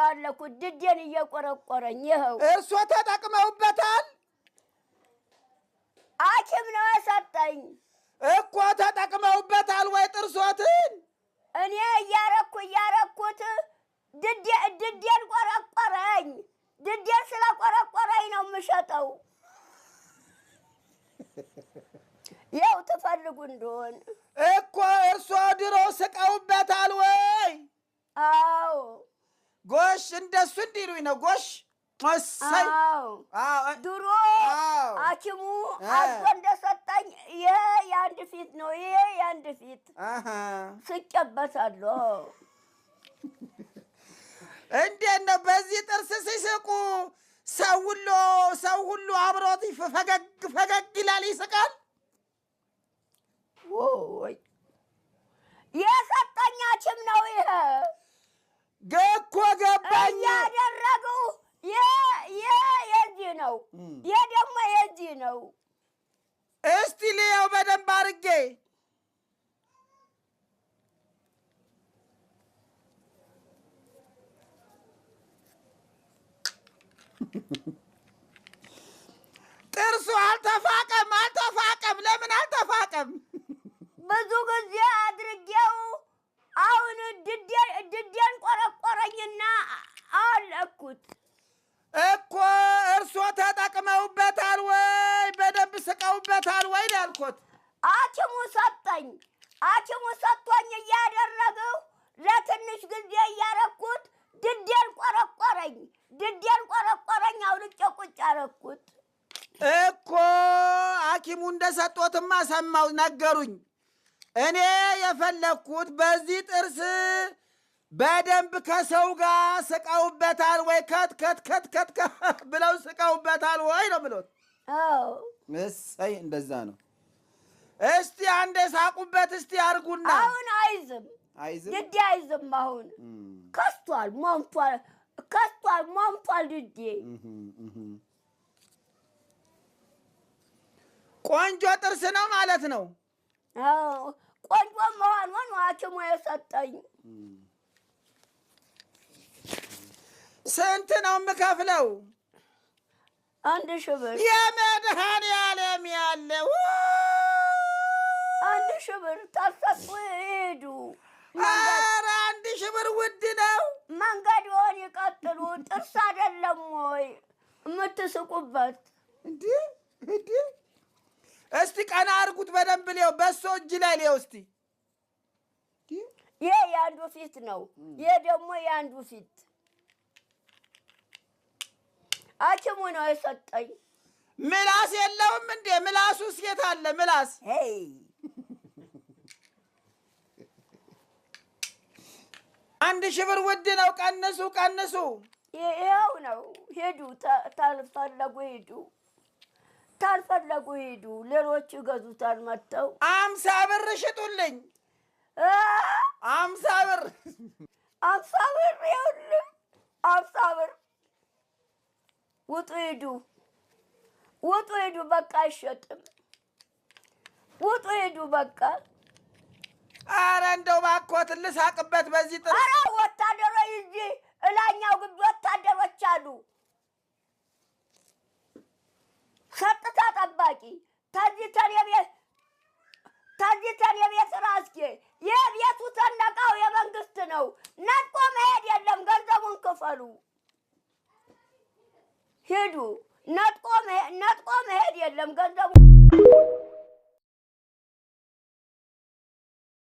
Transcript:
እያዋለኩት ድዴን እየቆረቆረኝ ይኸው። እርሶ ተጠቅመውበታል? ሐኪም ነው የሰጠኝ። እኮ ተጠቅመውበታል ወይ ጥርሶትን? እኔ እያረኩት ድዴን ቆረቆረኝ። ድዴን ስለቆረቆረኝ ነው የምሸጠው። ያው ትፈልጉ እንደሆን እኮ እርሶ ድሮ ስቀውበታል ወይ? አዎ። ጎሽ እንደሱ እንዲሉኝ ነው። ጎሽ እሰይ። አዎ። አዎ። ድሮ አዎ። ሐኪሙ አዞ እንደሰጠኝ ይሄ የአንድ ፊት ነው፣ ይሄ የአንድ ፊት ስቄበታለሁ። እንዴት ነው በዚህ ጥርስ ሲስቁ ሰው ሁሉ አብሮት ፈገግ ፈገግ ይላል፣ ይስቃል? ወይ የሰጠኝ ሐኪም ነው ይሄ። እኮ ገባኝ። እያደረጉ ይሄ የዚህ ነው፣ ይሄ ደግሞ የዚህ ነው። እስቲ ልየው በደንብ አድርጌ። ጥርሱ አልተፋቀም አልተፋቀም። ለምን አልተፋቀም? ብዙ ጊዜ አድርጌው አሁን ድዴን ቆረቆረኝና አወለቅኩት። እኮ እርሶ ተጠቅመውበታል ወይ? በደንብ ስቀውበታል ወይ ነው ያልኩት። ሐኪሙ ሰጠኝ። ሐኪሙ ሰጥቶኝ እያደረግሁ ለትንሽ ጊዜ እያረኩት ድዴን ቆረቆረኝ። ድዴን ቆረቆረኝ፣ አውልቄ ቁጭ አረኩት። እኮ ሐኪሙ እንደሰጦትማ ሰማሁ፣ ነገሩኝ። እኔ የፈለግኩት በዚህ ጥርስ በደንብ ከሰው ጋር ስቀውበታል ወይ? ከት ከት ከት ከት ብለው ስቀውበታል ወይ ነው ብሎት። አዎ። እሰይ እንደዛ ነው። እስቲ አንዴ ሳቁበት እስቲ አርጉና። አሁን አይዝም፣ አይዝም፣ ድዴ አይዝም። አሁን ከስቷል፣ ሞምቷል፣ ከስቷል፣ ሞምቷል ድዴ። ቆንጆ ጥርስ ነው ማለት ነው። አዎ ቆንጆ መሆኑን ሐኪሙ የሰጠኝ። ስንት ነው የምከፍለው? 1000 ብር። የመድኃኔዓለም ያለው 1000 ብር ታሰጡ ይሄዱ። ኧረ 1000 ብር ውድ ነው። መንገድዎን ይቀጥሉ። ጥርስ አይደለም ወይ የምትስቁበት? እንዴ እንዴ! እስቲ ቀና አድርጉት በደንብ ሊየው፣ በእሱ እጅ ላይ ሊየው እስቲ። ይሄ የአንዱ ፊት ነው፣ ይሄ ደግሞ የአንዱ ፊት። ሐኪሙ ነው የሰጠኝ። ምላስ የለውም እንዴ? ምላሱስ የት አለ? ምላስ ሄይ 1000 ብር ውድ ነው። ቀንሱ ቀንሱ። ይኸው ነው። ሂዱ፣ ታልፈለጉ ሂዱ፣ ታልፈለጉ ሂዱ። ሌሎች ይገዙታል መጥተው። 50 ብር ሽጡልኝ። 50 ብር 50 ብር ይኸውልህ፣ 50 ብር። ውጡ ሂዱ፣ ውጡ ሂዱ። በቃ አይሸጥም። ውጡ ሂዱ በቃ። ኧረ እንደው እባክዎትን ልሳቅበት በዚህ ጥርስ። ኧረ ወታደሮች እዚህ እላኛው ግቢ ወታደሮች አሉ። ጸጥታ ጠባቂ ተዚህ ተኔ ቤት ራስጌ የቤቱ ሰንደቃው የመንግስት ነው። ነጥቆ መሄድ የለም። ገንዘቡን ክፈሉ ሂዱ። ነጥቆ መሄድ የለም። ገንዘቡ